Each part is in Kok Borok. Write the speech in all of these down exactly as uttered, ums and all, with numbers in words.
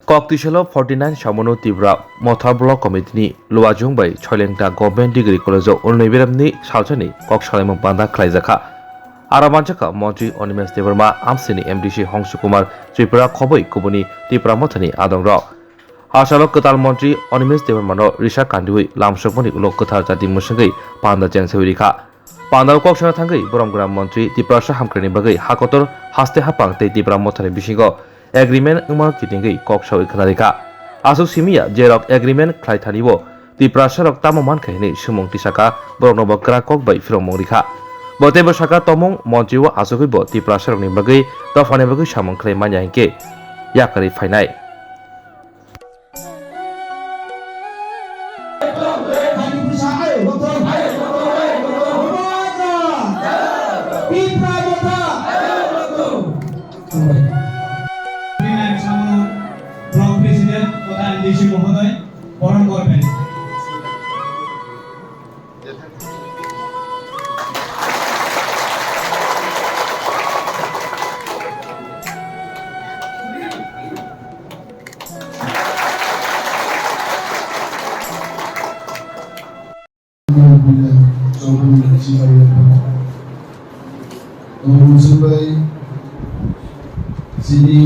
Kok tisalo forty nine Samono Tipra Motha Block Committee ni Luajung bai Choilengta Government Degree College o unni biramni salsani kok salaimung panda khlaijakha. Aro manjakha Montri Animesh Debbarma, amsini M D C Hongsu Kumar Tripura khoboi kubuni Tipra Mothani adongrok. Asalo kwtal Montri Animesh Debbarmano risa kandiwi lamsokmani ulo kwthar jati mwswngwi panda chengsewi rikha. Pandao kok sana thangwi borom gwnang montri Tiprasa hamkrai ni bagwi ha kotor haste hapang tei Tipra Mothani bisingo agreement wngmano kitingwi kok sawi khna rikha. Aswk simi ya, jerok agreement khlai thani o Tiprasa rok tamo mankha hinwi swngmung tisaka, borokno bo kwrak kok bai phirokmung rikha. Bo teibo saka, tomung montri o achugwi bo Tiprasa rokni bagwi dophani bagwi samung khlai manya hinkhe yakarwi phainai. Block President তথা এমডিসি মহোদয় বরণ করবেন। Tongmung bai chini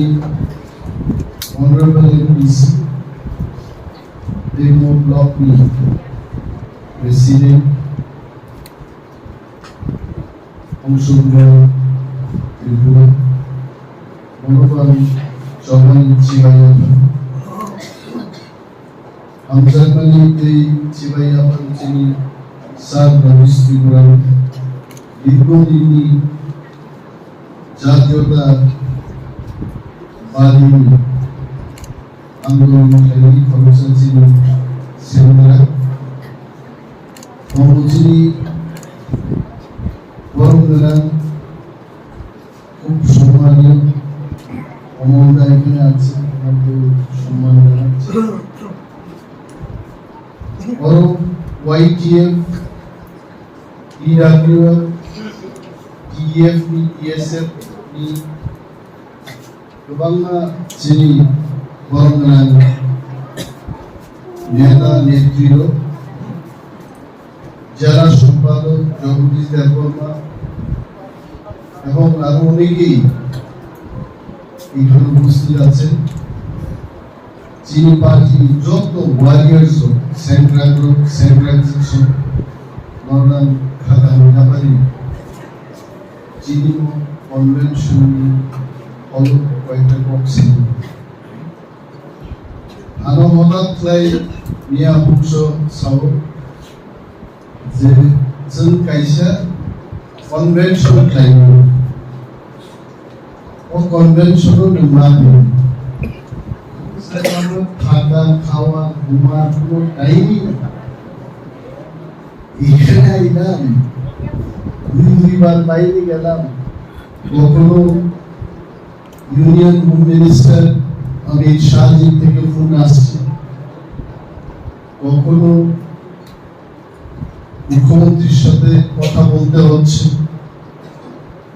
Honorable M P C, Tengmo Block ni President, Ongsungra Tripura, Monoban Chobani Chibaya, Hamjakmani tei Chibaya Panchini Sar Ramesh Tripura, Dirghodinni Jatiyota Badini Andolon Khlaini Khoroksa Chini Sendra, Tongo Chini Borom Gwnang খুব সম্মানীয় অমল দা এখানে আছে, ওনাকে সম্মান জানাচ্ছি। বড় ওয়াইটিএফ, টিডাব্লিউএফ, টিএফ নি, টিএসএফ নি, গোবাংমা চিনি বরং নেতা নেতৃত্ব জেলা সম্পাদক জগদীশ দেববর্মা এবং আরো অনেকেই এখানে উপস্থিত আছেন। চিনি পার্টি যত ওয়ারিয়ার্স হোক, সেন্ট্রাল হোক, সেন্ট্রাল হোক, মরনান খাতা মিনাপারি চিনি কনভেনশন হল কয়েকটা boxing Ano hwnba khlai miya bukso sao je chwng kaisa convention khlaimani. O convention-o nwng ma phai. Swkangno thaka, khawa, huma, kuno timing. এখানে আইলাম, দুই দুইবার বাইরে গেলাম, কখনো ইউনিয়ন হোম মিনিস্টার অমিত শাহজির থেকে ফোন আসছে, কখনো মুখ্যমন্ত্রীর সাথে কথা বলতে হচ্ছে।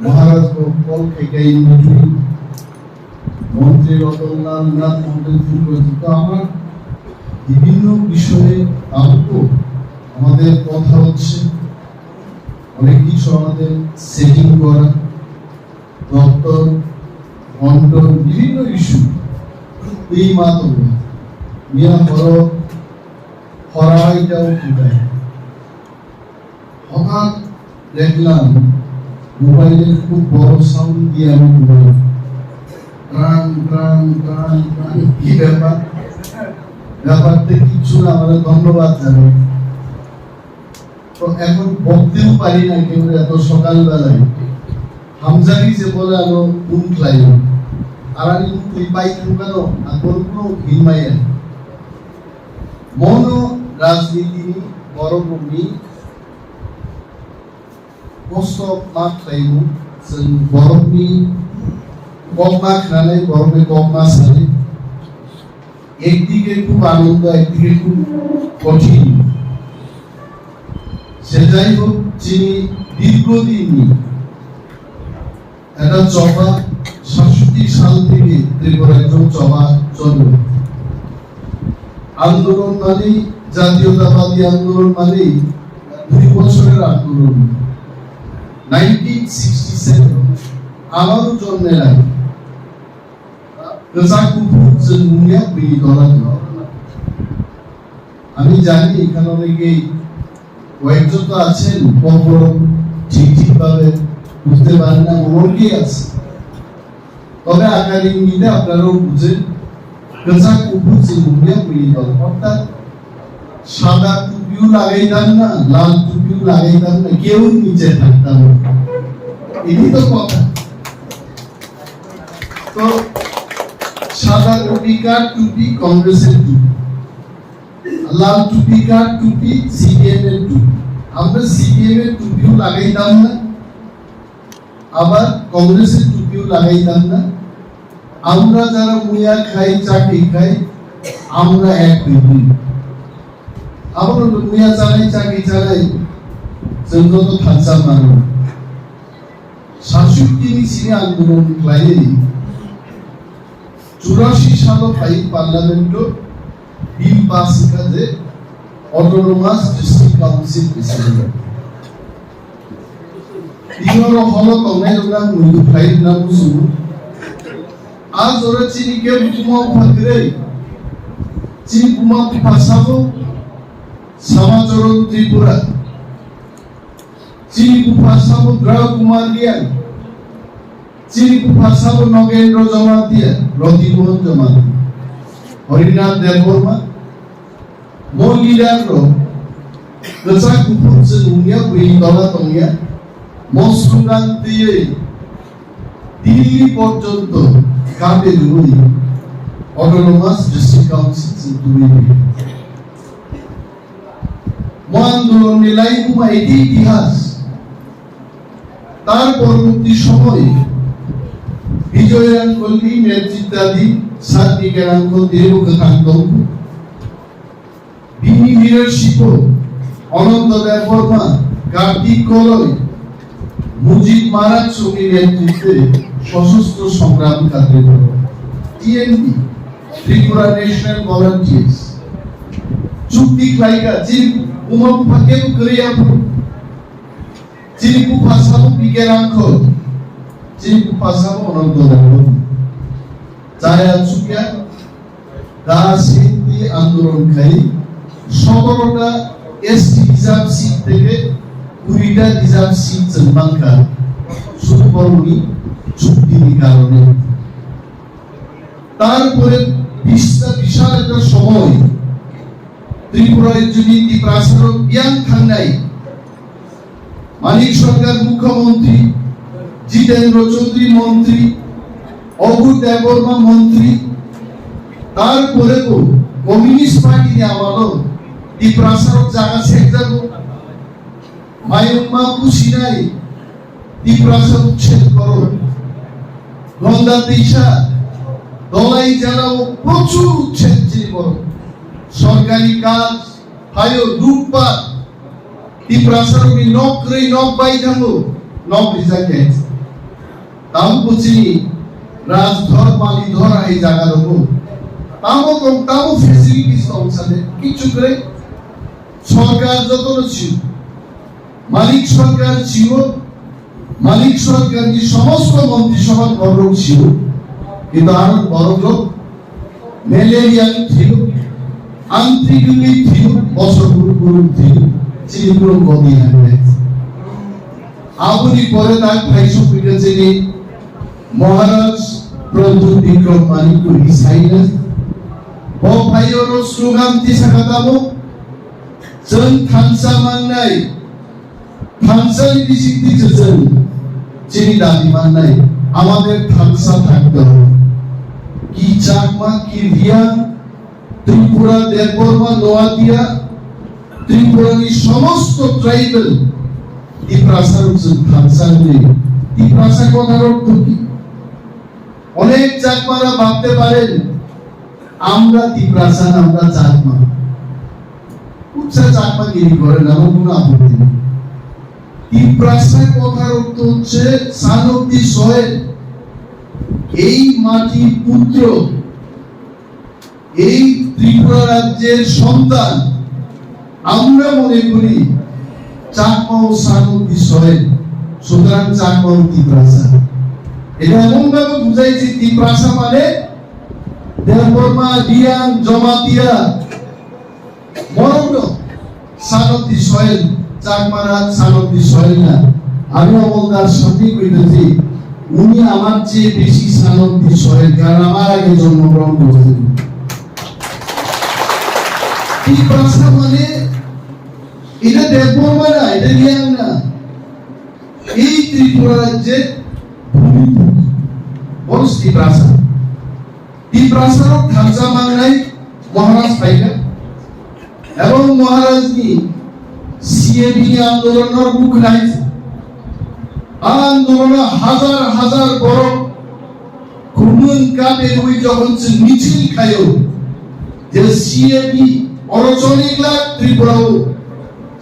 মহারাজ কল থেকে ইন বিটুইন মন্ত্রী রতনলাল নাথ মন্ত্রী ফোন করেছে। তো আমার বিভিন্ন বিষয়ে আপাতত আমাদের কথা হচ্ছে, অনেক কিছু আমাদের সেটিং করা, দপ্তর বন্টন, বিভিন্ন ইস্যু। এই মাত্র মিয়া হরফ হরাইটাও ফুটায়। হঠাৎ দেখলাম মোবাইলে খুব বড় সাউন্ড দিয়ে আমি ঘুমাই, ট্রাং ট্রাং ট্রাং ট্রাং। কি ব্যাপার? ব্যাপারটা কিচ্ছু না, আমরা ধন্যবাদ জানাই। তো এখন বকতেও পারি না কেউ এত সকালবেলায়। হামজারি যে বলে আলো কোন ক্লাইম, আর আমি তুই পাই থাকবে না, আর কোনো হিনমাই নাই। Mono rajniti ni borok rokni kosto ma khlaimung, chwng borokni kok ma khnanai, borokni kok ma sanai. Ekdike khub anondo, ekdike khub kothin. Se jai hok, chini dirghodinni একটা চলা, সাতষট্টি সাল থেকে ত্রিপুরা একজন চলা চলবে। আন্দোলন মানে জাতীয়তাবাদী আন্দোলন মানে দুই বছরের আন্দোলন। নাইনটিন সিক্সটি সেভেন আমারও জন্মের আগে। Kwchak kuphur chwng wngya bini tola tong. আমি জানি এখানে অনেকেই কয়েকজন তো আছেন, কখনো ঠিক ঠিকভাবে বুঝতে পারেন না, এমন অনেকেই আছে। তবে আকার ইঙ্গিতে আপনারাও বুঝেন, kwchak kuphur chwng wngya bini tola, অর্থাৎ সাদা টুপিও লাগাইতাম না, লাল টুপিও লাগাইতাম না, কেউ নিচে থাকতাম না। এটাই তো কথা। তো সাদা টুপি কার টুপি? কংগ্রেসের টুপি। লাল টুপি কার টুপি? সিপিএম এর টুপি। আমরা সিপিএম এর টুপিও লাগাইতাম না, আবার কংগ্রেসের টুপিও লাগাইতাম না। আমরা যারা মুয়া খাই, চাকরি খাই, আমরা এক পৃথিবী। Abono muya chanai chakri chanai chwng joto thansa mano. Sasuk tini sini andolon khlaiwi churasi salo phai parliament-o bill pass wngkha je Autonomous District Council Assembly. Tini oro holo tongnai rok na muitu khlai rwna muchungo. A jora chini kebo buma bupha kwrwi. Chini buma bupha sabo Samacharan Tripura. Chini bupha sabo Grau Kumar Riang. Chini bupha sabo Nogendra Jamatia, Roti Mohan Jamatia, Harinath Debbarma. Mo leader rok kwchak kuphur chwng wngya bini tola tongya. Mo slogan twiwi Delhi porjonto kabe rwui Autonomous District Council chwng twiwi. Mo andolon ni laibuma eti itihas. তার পরবর্তী সময়ে বিজয় রাঙ্কলনি নেতৃত্বাধীন সাত বিজ্ঞানাঙ্কল দেব কাকান্তম, বিনি leadership-ও অনন্ত দেববর্মা, কার্তিক কলই, মুজিব মারাক সঙ্গে নেতৃত্বে সশস্ত্র সংগ্রাম কার্যক্রম, টিএনভি, Tripura National Volunteers, চুক্তি খাইকা, চিন উমা ফাকে করিয়া Chini bupha sabo Bikhe Rangkhol, chini bupha sabo Ananto Rangkhol. Chaya chukya, da senti andolon khai, সতেরোটা এসটি reserve seat থেকে কুড়িটা reserve seat chwng mankha, শুধু বরং চুক্তির কারণে। তারপরে বিশটা বিশাল একটা সময় ত্রিপুরার যদি ত্রিপ্রাসারক বিয়ান থাংনাই মানিক সরকার মুখ্যমন্ত্রী, জিতেন্দ্র চৌধুরী মন্ত্রী, অঘু দেববর্মা মন্ত্রী, তারপরেও কমিউনিস্ট পার্টি নিয়ে আমারও ত্রিপ্রাসারক জায়গা ছেড়ে যাবো। মায়ুমা পুষিনাই ত্রিপ্রাসার উচ্ছেদ করো। গঙ্গা দিশা দলাই জেলাও প্রচুর উচ্ছেদ ছিল। সরকারি কাজ, হায়ো লুটপাট, ত্রিপ্রাসারনি nok rwi nok bai thango, nok rijak khe. Tamo bo chini rajdhor, malidhor hai jaga rogo. Tamo tong, tamo facilities tong sade, kichu kwrwi. Sorkar jotono sio, Malik Sorkar sio, Malik Sorkarni somosto montri sobha borok sio, kintu aro borok rok malaria thio, antrikni thio, bosor buru buru thio, chini buru godi hanle. Aboni pore tak phai sopikha chini Maharaj Pradyut Bikram Manikya Hisaina. Bo phai oro slogan tisa kha tamo, chwng thansa mangnai, thansani bisingtwi se chwng chini dabi mannai, amader thansa thakte hobo. Ki Chakma, ki Riang, Tripura, Debbarma, Noatia, Tripurani somosto tribal Tiprasa rok chwng thansa hwnwi. Tiprasa kotha rok to ki? অনেক চাকমারা ভাবতে পারেন, আমরা তিপ্রাসা না, আমরা চাকমা। উচ্চা চাকমাগিরি করেন, আমার কোনো আপত্তি নেই। তিপ্রাসা কথার অর্থ হচ্ছে son of the soil, এই মাটির পুত্র। এই ত্রিপুরা রাজ্যের সন্তান, আমরা মনে করি চাকমা ও সানন্দি সোয়েল, সুতরাং চাকমা ও তিপ্রাসা। এটা এমনভাবে বুঝাই যে তিপ্রাসা মানে দেববর্মা, রিয়াং, জমাতিয়া, মরণ সানন্দি সোয়েল, চাকমারা সানন্দি সোয়েল না। আমি অমলদার সঠিক হইতেছি, উনি আমার চেয়ে বেশি সানন্দি সোয়েল, কারণ আমার আগে জন্মগ্রহণ করেছেন। তিপ্রাসা মানে এটা দেববর্মা না, এটা রিয়াং না। এই ত্রিপুরা রাজ্যের ভূমিপুত্র, বরং Tiprasa. Tiprasa rok thansa mangnai Maharaj phaikha, ebong Maharaj ni C A B ni andolon no rwkhnai. A andolon o hazar hazar borok khumung kabe rwi jokhon chwng michil khaio je C A B oro choliglak Tripura o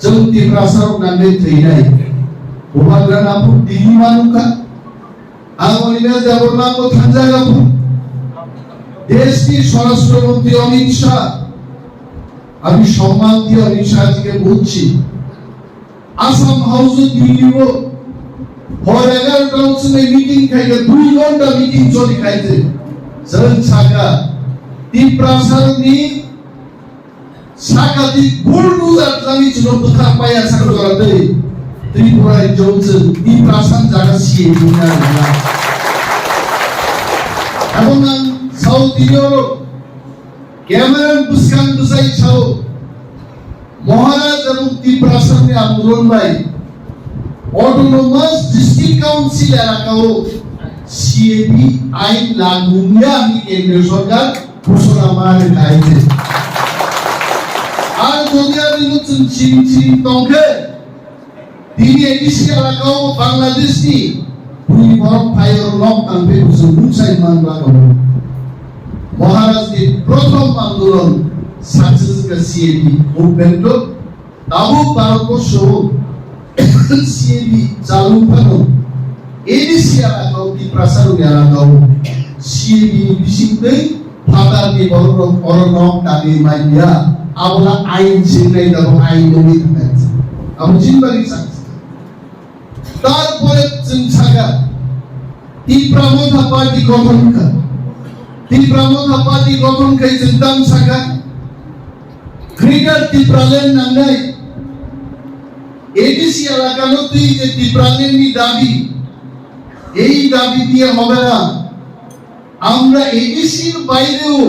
chwng Tiprasa rok nangwi thwinai. Bubagra naphuk Delhi manukha. Ang Animesh Debbarma ko thangjak aphu. দেশটির স্বরাষ্ট্রমন্ত্রী অমিত শাহ, আমি সম্মান দিয়ে অমিত শাহজিকে বলছি, আসাম হাউস দিল্লি ও হর এগারোটা উৎসবে মিটিং খাইতে দুই ঘন্টা মিটিং চলি খাইতে। Chwng sakha Tiprasa ni Sakati bulldozer tlangwi chwngno bwthar paya sakha jora tei Tripura ni jongchwng Tiprasa jaga C A B ni arwkha. Ebong ang sao tini oro camera bwskang bwsai sao Maharaj ebong Tiprasa ni andolon bai Autonomous District Council elaka o C A B ain lagu wngya hwnwi kendriya sorkar ghosona ma rwkha hai se. Ar jodi ar rino chwng siring siring tongkhe, tini A D C elaka o Bangladesh ni bui borok phai oro nok tangphai bo chwng mungsai man rwkha. Maharaj ni prothom andolon success wngkha C A B movement o. Tabuk Bharatborsho C A B chalu phano A D C elaka o Tiprasa rok elaka o C A B ni bisingtwi phatar ni borok rok oro nok tangwi manya, abola ain singnai tabuk ain nungwi thangkha. Abo chini bagwi sakha. Tarpore chwng sakha, Tipra Motha Party gothon kha. Tipra Motha Party gothon khai chwng tamo sakha, Greater Tipraland nangnai. A D C elaka no twi je Tipraland ni dabi, ei dabi diye hobe na. আমরা এডিসির বাইরেও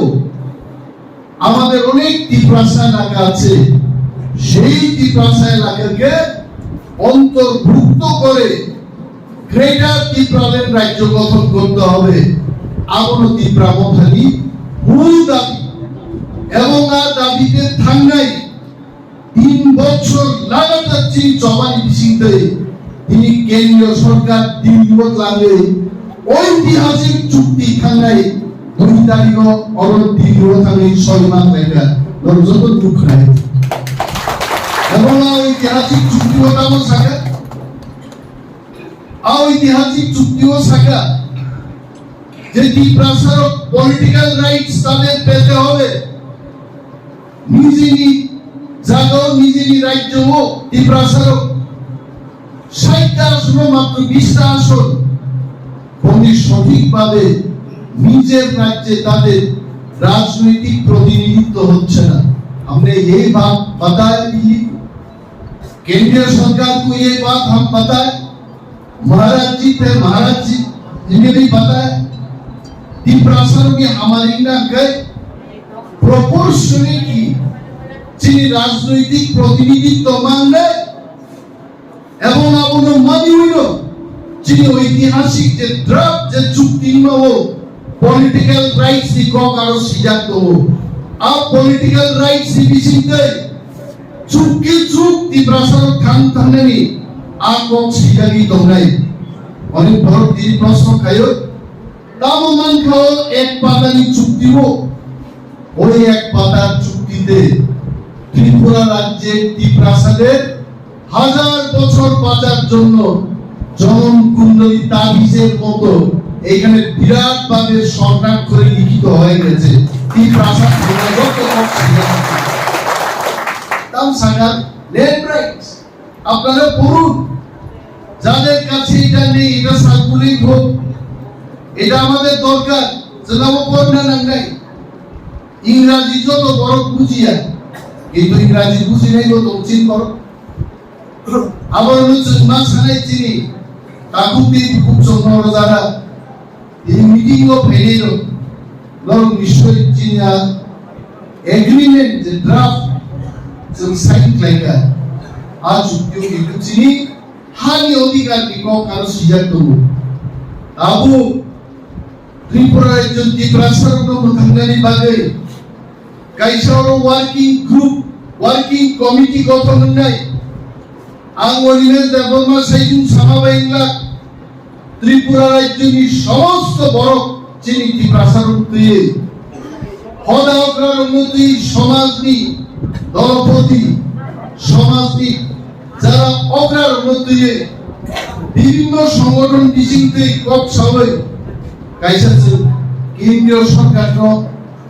আমাদের অনেক তিপ্রাসা এলাকা আছে, সেই তিপ্রাসা এলাকাকে অন্তর্ভুক্ত করে গ্রেটার তিপ্রাল্যান্ড রাজ্য গঠন করতে হবে। Abono Tipra Mothani mul dabi, ebong a dabi de thangnai tin bochor lagatar chini chobani bisingtwi tini kendriyo sorkar Delhi o tlangwi oitihasik chukti thangnai dui tarikh o oro Delhi o thangwi soi ma khlaikha, norok joto nuk khnai. Ebong a oitihasik chukti o tamo sakha, a oitihasik chukti o sakha, যে তিপ্রাসারক political rights তাদের পেতে হবে। নিজেরই জায়গাও, নিজেরই রাজ্যও তিপ্রাসারক ষাটটা আসনে মাত্র বিশটা আসন, ফলে সঠিকভাবে নিজের রাজ্যে তাদের রাজনৈতিক প্রতিনিধিত্ব হচ্ছে না। हमने ये बात बताया दिल्ली को, केंद्रीय सरकार को ये बात हम बताया। महाराज जी थे, महाराज जी, इन्हें भी पता है। Tiprasa rokni hamari wngna hwnkhe proportionally chini rajnoitik protinidhitto mangnai, ebong abono maniwino chini oitihasik je draft je chukti wngmao political rights ni kok aro sijak tongo. A political rights ni bisingtwi chuk khe chuk Tiprasa rok thang thangnani a kok sijagwi tongnai. Oni borok tini proshno khaio, tamo mankha o ek patani chukti o, oi ek patar chuktite Tripura rajye Tiprasade হাজার বছর বাঁচার জন্য জনম কুণ্ডলী তাবিজের মতো এখানে বিরাটভাবে স্বর্ণাক্ষরে লিখিত হয়ে গেছে। Tiprasa thangna joto kok sijak. Tam sakha land rights. Apnara purun. Jader kache eta nei, eta circulate hok. Eta amader dorkar. Chwngno porna nangnai. Ingraji joto borok bujiya. Kintu Ingraji bujinaibo tongchin borok. Abono chwng ma sanai chini takhuk tei bukhuk chwngno rwjana. Tini meeting o phainai rok norok nischoi chini a agreement je draft chwng sign khlaikha. A chukti o kintu chini hani odhikar ni kok aro swijak tongo. Abo Tripura rajyo Tiprasa rokno mwthangnani bagwi kaisa oro working group, working committee gothon wngnai. Ang Animesh Debbarma saichung sama bai wngla Tripura rajyoni somosto borok chini Tiprasa rok twiwi hoda okra rokno twi somajni dolopoti, somajni jara okra rokno twiwi bibhinno songothon bising twi kok sawi kaisa chwng kendriyo sorkarno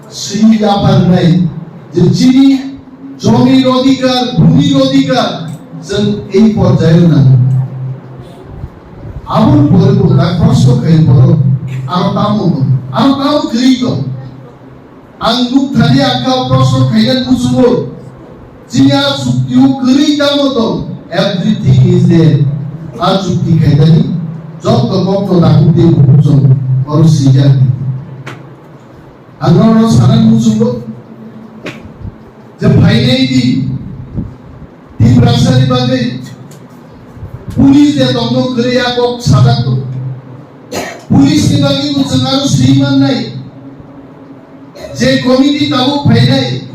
swi yapharnai je chini jomir odhikar, bhumir odhikar chwng ei porjaio nango. Aboni pore bo tak proshno khai borok, aro tamo tong, aro tamo kwrwi tong. Ang nuk thani ang kha proshno khaina muchungo. Chini a chukti o kwrwi tamo tong? Everything is there. A chukti khaitani joto kok to dakhuk tei bukhuk chwng oro swijak. Ang norokno sana muchungo je phainai di Tiprasani bagwi police de tongno kwrwi a kok sajak tongo. Police ni bagwi bo chwng aro swi mannai. Je committee tabuk phainai,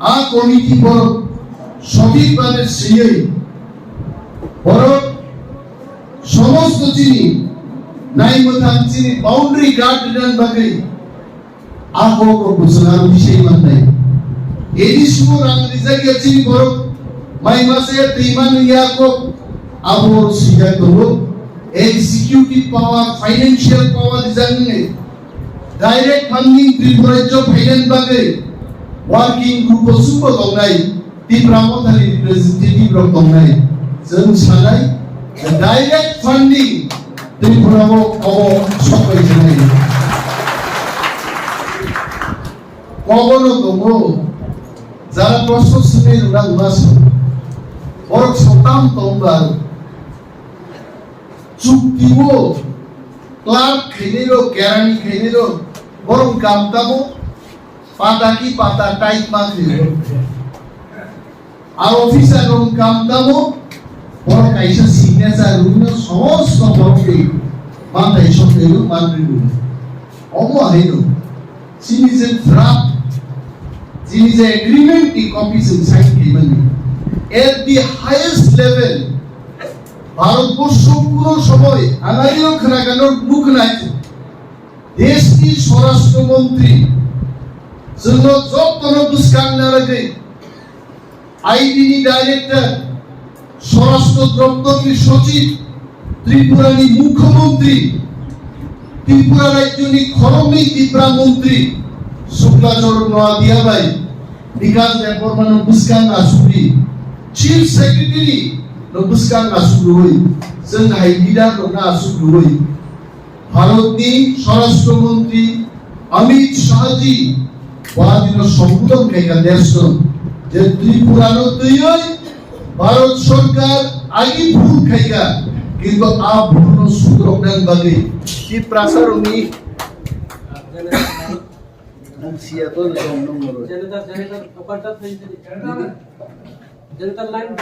a committee borok sothik bhabe swiwi borok somosto chini nai mwthang chini boundary guard rwna bagwi a kok rok bo chwng aro bisai mannai. A D C o rang rijak ya chini borok mai masa ya twi man ya kok abo swijak tongo. Executive power, financial power rijak nai. Direct funding Tripura rajyo phainani bagwi working group o chwngbo tongnai, Tipra Mothani representative rok tongnai. Chwng sanai, direct funding Tripura o obo sokbai sanai. Kobo no tongo, jara proshno swngwi rwna wngma se. Borok sotam tongba chukti o clerk khainai rok, kerani khainai rok, borok kam tamo pata ki pata type ma khaio. A officer rok kam tamo borok kaisa signature rwino somosto borok ni mantai soknaino manrwi rwo. Omo haino chini je draft, chini je agreement ni copy chwng sign khaimani at the highest level. Bharatborsho kuno somoy ang ageo khwnakano nuknai, deshni swarashtra montri chwngno jottono bwskang narwgwi I D ni director, swarashtra doptorni sochib, Tripurani mukhyamantri, Tripura rajyoni khoroknwi Tipra montri Shukla Charan Noatia bai Bikash Debbarmano bwskang asugwi, Chief Secretary no bwskang asugwi, chwng hai leader rokno asugwi, Bharatni Swarashtra Montri Amit Shah ji bo adino sombodhon khaikha deshno je Tripura no twiwi Bharat Sarkar agi bhul khaikha, kintu a bhul no sudrokna bagwi Tiprasa rokni Nang siya to, nang nang nang. Janitor, janitor, operator, janitor line,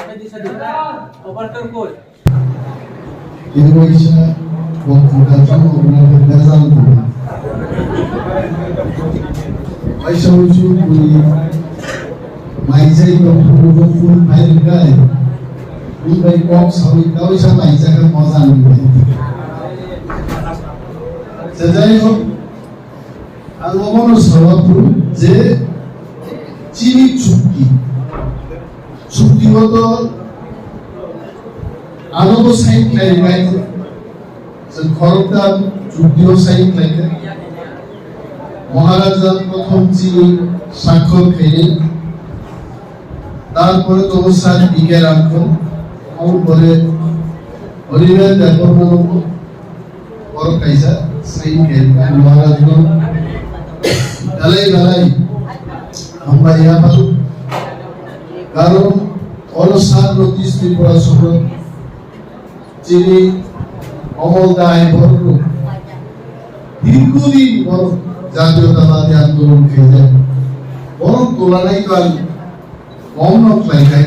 operator koi. Ini bisa waktu datang orang bergazam tu. Aisa ucu puri maizai waktu waktu main kai. Ini baik kok sawi kau isa maizai kan mau sana. Sejai hok. Ang omono sawa phuru je chini chukti, chukti o to ano bo sign khlai bai, je khorokta chukti o sign khlai kha. Maharaja prothom chini swakkor khainai, tarpore tongo sir B K Ramkho, tarpore Oliver Debbarma no borok kaisa sign khe Maharaj no belai belai hambai yapharu. Karon oro sir North East Tripura sohor chini Omol Dai borok dirghodin borok jatiyotabadi andolon khaijak. Borok tolanai to ang kom no khlai khai.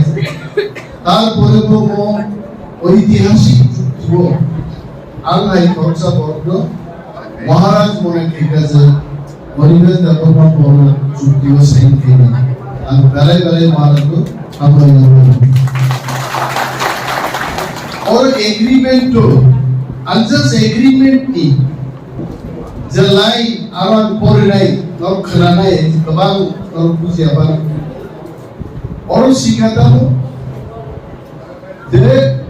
Tarpore bo mo oitihasik chukti o ang hai khoroksa borok no Maharaj mone khaika je Oliver Debbarma borok chukti o sign khaina. Ang belai belai Maharaj no hambai nai. Or agreement to, ang just agreement ni je line aro ang porinai, norok khwnanai, kwbang norok bujiya ba. Oro sikha tamo je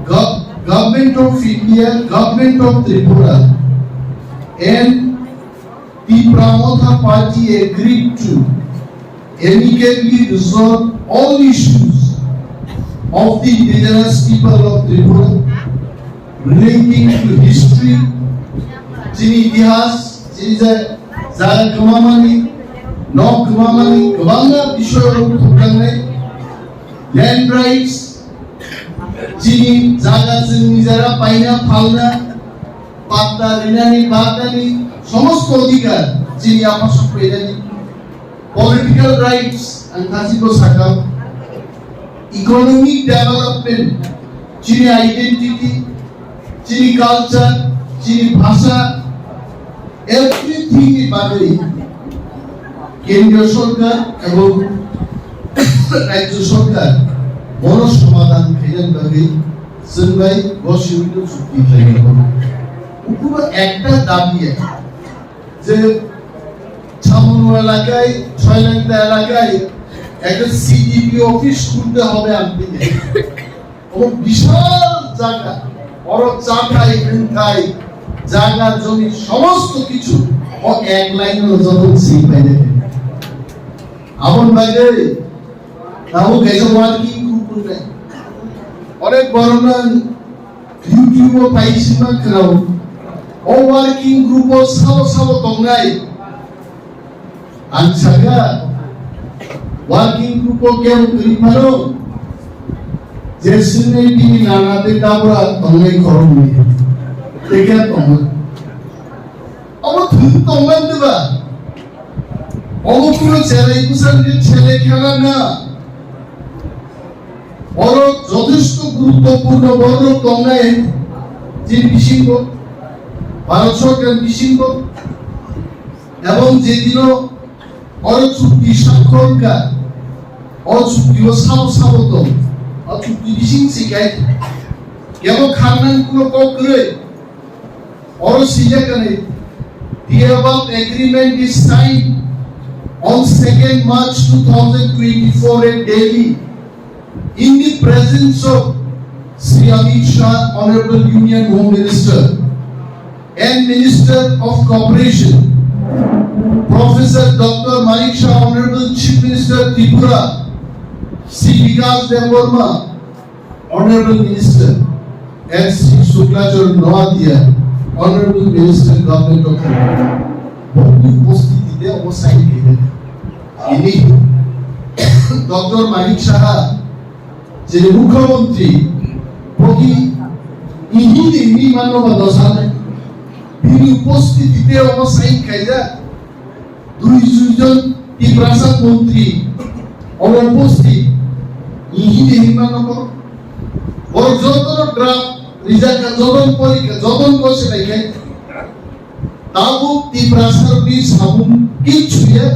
gov-, Government of India, Government of Tripura and Tipra Motha Party agreed to amicably resolve all issues of the indigenous people of Tripura relating to history, chini itihas, chini ja-, jaga kwmamani, nok kwmamani, kwbangma bisoy rok thukjaknai, land rights, chini jaga chwng nijara paina phalna, patta rinani, bagani, somosto odhikar chini aphasok painani, political rights, ang thasi ko sakha, economic development, chini identity, chini culture, chini bhasha, everything ni bagwi kendriya sorkar ebong rajya sorkar bono somadhan khainani bagwi chwng bai bo simi no chukti khlainai. Ukubo ekta dabi je Chamunu elakaয়, Choilangta elakaয় একটা CDP office খুলতে হবে আনতে। ও বিশাল জায়গা, বড় চাটাই, উঠাই, জায়গা, জমি, সমস্ত কিছু ও এক লাইনে যত সিল পাই দেখে। Aboni bagwi tabuk kaisa working group wngnai. Onek borokno YouTube o paisima khwnao. O working group o sabo sabo tongnai. Ang sakha, working group o kebo kwrwi phano, je chwngni bini nana tei tabra tongnai khoroknwi. Tei khe tongo. Obo thwng tongmani ba? Obo kuno cherai bwsakni chele khela na? Oro jothesto guruttopurno borok tongnai chini bisingo, Bharat Sorkar bisingo, ebong jedino oro chukti sakhor wngkha, o chukti o sabo sabo tong, o chukti bising se kai, kebo kharnani kuno kok kwrwi. Oro swijak kani, the above agreement is signed on second March two thousand twenty-four at Delhi in the presence of Shri Amit Shah, Honorable Union Home Minister and Minister of Cooperation, Professor Doctor Manik Shah, Honorable Chief Minister Tripura, Shri Bikash Debbarma, Honorable Minister, and Shri Shuklacharan Noatia, Honorable Minister, Government of Tripura. Bongni upostitite obo sign khainai. Ini Doctor Manik Saha, jini Mukhyamantri, bogi ini ni ini mano ba dosane. Bini upostitite obo sign khaijak. Dui jon Tiprasa montri obo upasthit, hinwi hinma nokho. Borok jotono draft rijak kha, jotono porikha, jotono gose naikhai. Tabuk Tiprasa rokni samung kichu ya.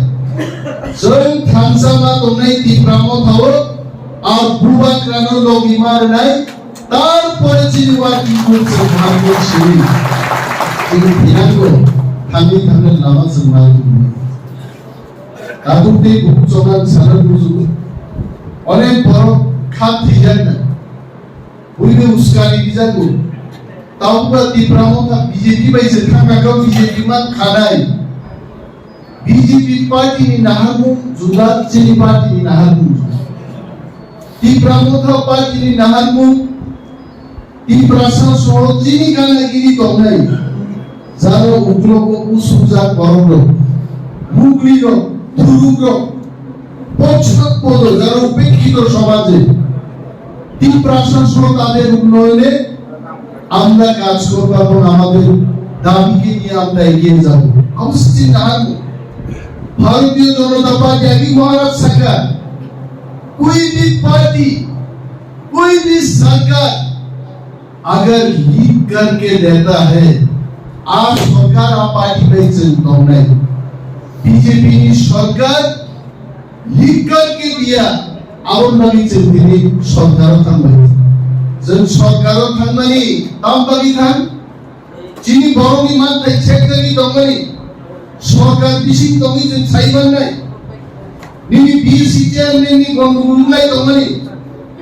Chwng thansa ma tongnai Tipra Mothao, ar bubagrano logi ma rwnai. Tarpore chini working group se bhar group simi. Chini thinango, thangwi thangnani lama chwng nai. Tabuk tei bukhuk chonang sana buju. Onek borok kha thwijakna. Buino uskani bijago. Tabukba Tipra Motha B J P bai se thangkha kha, B J P man khanai. B J P party ni naharmung juda, chini party ni naharmung juda. Tipra Motha party ni naharmung Tiprasa soho chini gana gini tongnai. Jaro ugrogo usujak borok rok, mugri rok, thuruk rok, পশ্চাৎপদ যারা উপেক্ষিত সমাজে তিপ্রাসা সহ তাদের উন্নয়নে আমরা কাজ করব এবং আমাদের দাবিকে নিয়ে আমরা এগিয়ে যাব। অবস্থিতি নাহান ভারতীয় জনতা পার্টি আগে মহারাজ সরকার, कोई भी पार्टी, कोई भी सरकार अगर लिख करके देता है, आज सरकार आप पार्टी पे चिंता नहीं। B J P सरकार लिख करके दिया, aboni bagwi chwng tini sorkaro thangbai. Chwng sorkaro thangmani tam bagwi thang, chini borokni manthai sekjagwi tongmani, sorkar bising tongwi chwng sai mannai. Nini B S C chairman ni gondogol wnglai tongmani,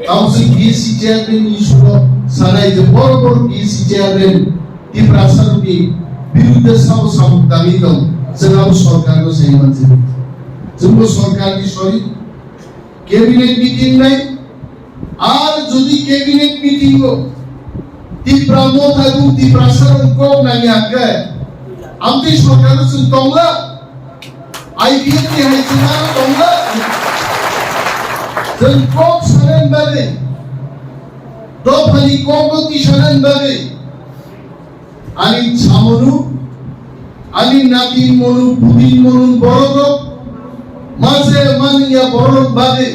tamo chwng B S C chairman ni issue-o sanai je boro boro B S C chairman Tiprasa rokni birudde sabo samung tangwi tong, chwng abo sorkarno sai manjak. Chwngbo sorkarni sori cabinet meeting nai, ar jodi cabinet meeting o Tipra Motha bo Tiprasa rok kok nangya khe, amtwi sorkar o chwng tongla, I P F T hai chwng ano tongla, chwng kok sanani bagwi, dophani kok no tisanani bagwi, ani chamonu, ani natin monu, budin monu borok rok, mase manya borok rok bagwi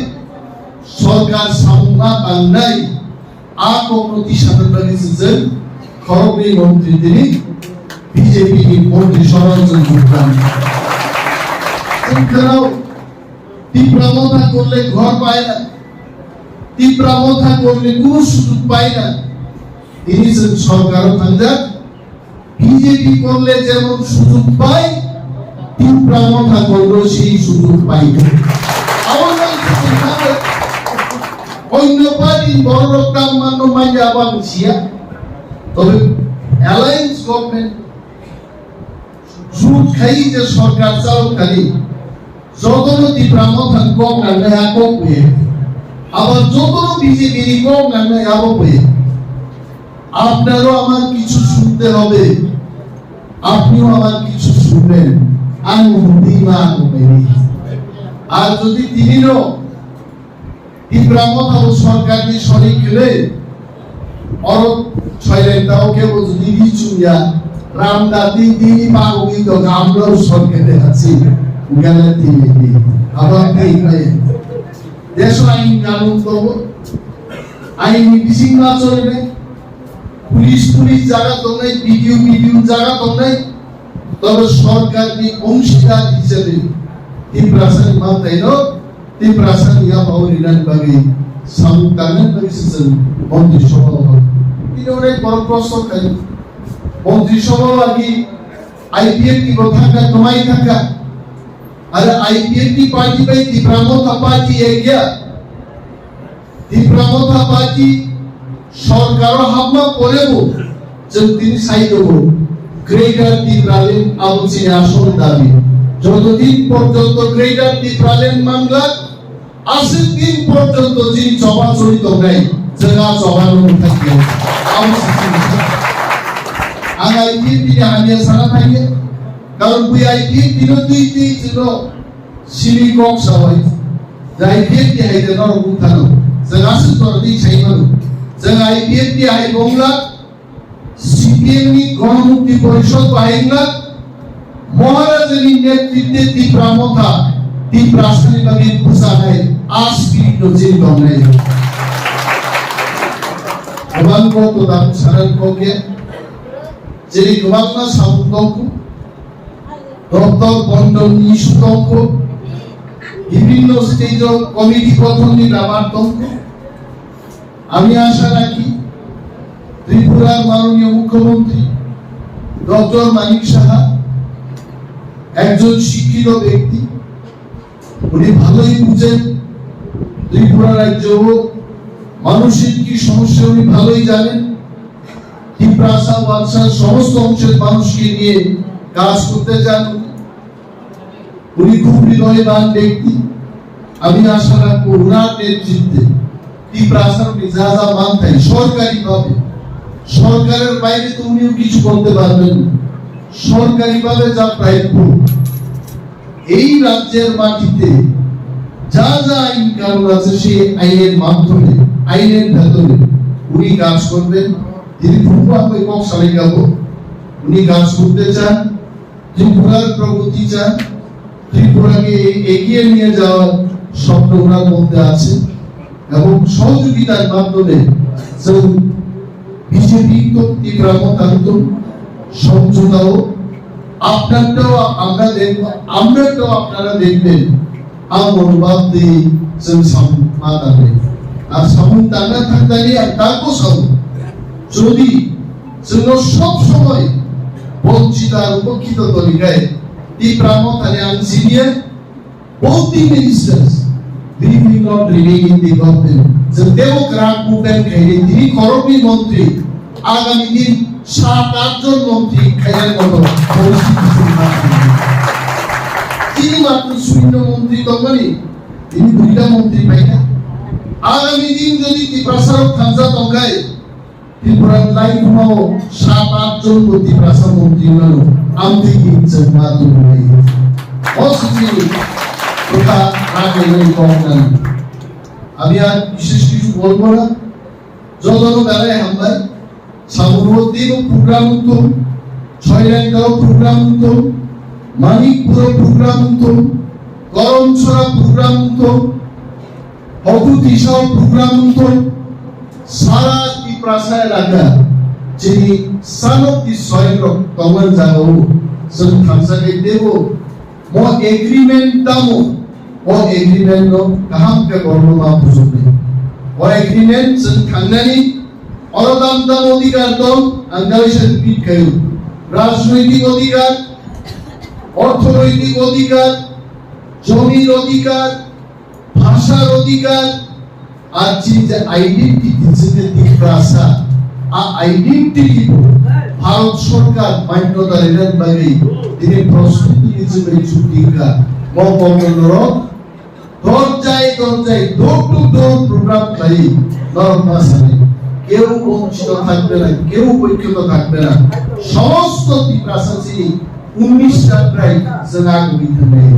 sorkar samung ma tangnai, a kokno tisana bagwi se chwng khoroknwi montri tini B J P ni montri sobha chwng jukran. Chwng khwnao Tipra Motha korle ghor pai na, Tipra Motha korle kunu sujug pai na, tini chwng sorkaro thangjak, B J P korle jemon sujug pai, Tipra Motha korle sei sujug pai. Abo nang sujug pai. Onno party borok tam manno manya abang sia. Tobe alliance government jut khai je sorkar chalo khali. Jotono Tipra Motha kok nangnai a kok bai. Abar jotono B J P ni kok nangnai abo bai. আপনারও আমার কিছু শুনতে হবে, আপনিও আমার কিছু শুনবেন। Ang hwnwi ma ang hwnwi. Ar jodi tinino Tipra Motha bo sorkar ni sorik khle, oro soilen tao kebo jodi richung ya, ram da tin tin ni bagwi to amrao sorkar de achi, gala tin ni, abo tin ni. Deso ain kanun tongo, ain ni bising ma chole nai, police police jaga tongnai, B D O B D O jaga tongnai, tobe sorkar ni ongsidar hisabe Tiprasa ni mantai no Tiprasa ni yapha o rinani bagwi samung tangnani bagwi se chwng Montri Sabha o tini onek borok prosto khai. Montri Sabha o agi I P F T bo thangkha, kwmai thangkha. Are I P F T party bai Tipra Motha party ekya. Tipra Motha party sorkaro hapma porebo chwng tini sai tongo, Greater Tipraland abo chini asol dabi. Joto din porjonto Greater Tipraland mangla, aswk din porjonto chini choba choli tongnai, chwng a choba no mwthai khe. Abo se chini sa. Ang I P F T ni hamya sana thangya, karon bui I P F T no twi twi chwngno simi kok sawai. Jai I P F T hai de norok bukthano. Chwng aswk jora twi sai mano. Chwng I P F T hai bongla C P M ni Ganamukti Porishad bahai wngla Maharajani netritwe Tipra Motha, Tiprasani bagwi bwchanai a spirit no chini tongnai. Kwbang kok to tabuk sanan kok ya. Chini kwbangma samung tongkhu. Doctor Bondon ni issue tongkhu. Bibhinno stage o committee gothon ni bepar tongkhu. আমি আশা রাখি ত্রিপুরার মাননীয় মুখ্যমন্ত্রী ডক্টর মানিক সাহা একজন শিক্ষিত ব্যক্তি, উনি ভালোই বুঝেন ত্রিপুরা রাজ্য ও মানুষের কি সমস্যা উনি ভালোই জানেন। তিপ্রাসা ওয়ানসার সমস্ত অংশের মানুষকে নিয়ে কাজ করতে চান। উনি খুব হৃদয়বান ব্যক্তি। আমি আশা রাখবো ওনার নেতৃত্বে তিপ্রাসার যা যা মান থাকে সরকারিভাবে, সরকারের বাইরে তো উনিও কিছু করতে পারবেন না, সরকারিভাবে যা প্রাপ্য এই রাজ্যের মাটিতে যা যা আইন কানুন আছে, সেই আইনের মাধ্যমে, আইনের ভেতরে উনি কাজ করবেন। তিনি পূর্বাঙ্গে কক্সালে যাব, উনি কাজ করতে চান, ত্রিপুরার প্রগতি চান, ত্রিপুরাকে এগিয়ে নিয়ে যাওয়ার স্বপ্ন ওনার মধ্যে আছে এবং সহযোগিতার মাধ্যমে যে বিজেপি তো ত্রিপুরা মতান্তর সমঝোতাও আপনারটাও আমরা দেখব, আমরাটাও আপনারা দেখবেন। Ang monobab di chwng samung ma tangnai. Ang samung tangna thangtani ang tako samung. Jodi chwngno sob somoi bonchito ar upokhito tonikhai, Tipra Mothani ang senior, both the ministers, we will not remain in the government. Chwng tebo kwrak movement khaidi, tini khoroknwi montri, agami din sat at jon montri khaiya moto poriskthiti chwng ma tongdi. Chini matwr sunyo montri tongmani, tini duita montri paikha. Agami din jodi Tiprasarok thansa tongkhai, Tripura lai khumao sat at jon bo Tiprasa montri mano, amtwi din chwng ma tongmani. O sini kotha rakhai nani kok nani. Ami ar bishesh kichu bolbo na. Jotono belai hambai. Samungo teibo program wngthung, Soilangkao program wngthung, Manikpuro program wngthung, Koromsora program wngthung, Hokutisa program wngthung, sara Tiprasa elaka chini sanokti soilrok tongmani jagao chwng thansa khe teibo Mo agreement tamo, o agreement no kaham khe borokno ma bujoknai. O agreement chwng thangnani oro tam tam odhikar tong, ang kaisa repeat khaio. Rajnoitik odhikar, orthonoitik odhikar, jomir odhikar, bhashar odhikar, Ar chini je identity, chini Tiprasa, a identity bo Bharat Sorkar manyota rinani bagwi tini prostuti ni chumui chukti wngkha. Mo kokno norok dorjai dorjai, door to door program khlaiwi norok ma sanai. কেউ বঞ্চিত থাকবে না, কেউ বঞ্চিত থাকবে না। সমস্ত তিপ্রাসা chini উনিশটা প্রায় chwng agwi thangnai.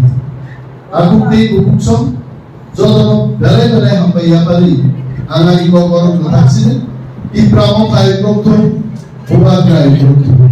Akuk tei bukuk song, jotono belai belai hambai yapari, ang ani kok borok kwthak sini, Tipra Motha Ekrothom, Bubagra Ekrothom.